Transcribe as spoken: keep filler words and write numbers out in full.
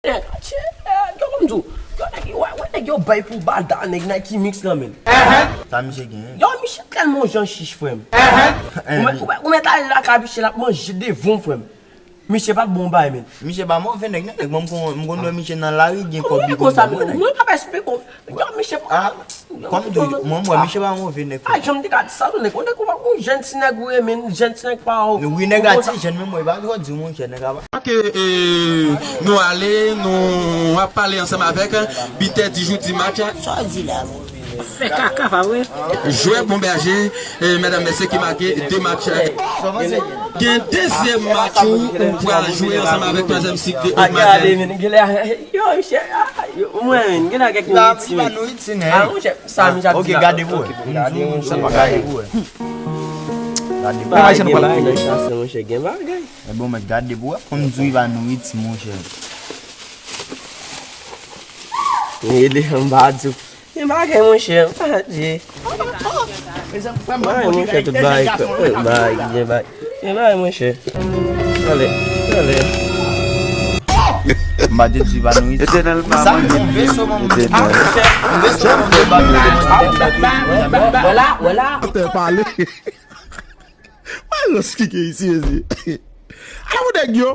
Nèg, atye, eh, yo, kòm di w, yo, nèg, wè, wè, nèg yo bay pou bada, nèg Nike Mix lan, men. Sa misye genyen? Yo, misye tèlman jan chich, frè m. Ou mèt, ou mèt, ou mèt ale lakay misye, l ap manje devan w, frè m. Misye pa t bon bagay, men. Misye pa move nèg, non, nèg, mwen, m konn, m konn wè misye nan lari, gen kòb li konn ban mwen, nèg. Mwen p ap esplike w. Yo, misye pa. Ah, kòm di, mwen, mwen, misye pa move nèg, frè. Ah, jan m te ka di sa, non, nèg, ou nèg, ou pa, ou jèn ti nèg ou ye, men, jèn ti nèg pa ou. Wi, nèg a ti jèn, men mwen, e pa twò di, monchè, nèg a pa. Ke, eh, nou ale, nou ap pale ansanm avèk bitè di jou di match. Sa w di la, mon? Fè kaka, pa vre? Jwè Bon Bèje, eh, Medam Mesye ki make de match. Gen dezyèm match ou, ou pral jwe ansanm avèk twazyèm sik de Haute Madeleine. Yo, misye, ah, yo, mwen, men, gen nan kèk minit, men. Ah, monchè, sa, misye ap di la. Ok, gade pou wè. Gade, monchè. Gade pou wè. Gade pou wè. Gen bagay nan chase, monchè, gen bagay. E bon, mèt gade pou wè, konn di w li pa nouri ti monchè. Rele anba di w. Gen bagay, monchè, m pa di. Bagay, monchè, tout bagay, tout bagay, gen bagay. Gen bagay, monchè. Talè, talè. M pa te di li pa nouri ti. Etènèl pa manje. Etènèl. Vwala, vwala. Atè pale. Wè rans ki gen isi, mezi. Ala pou nèg yo.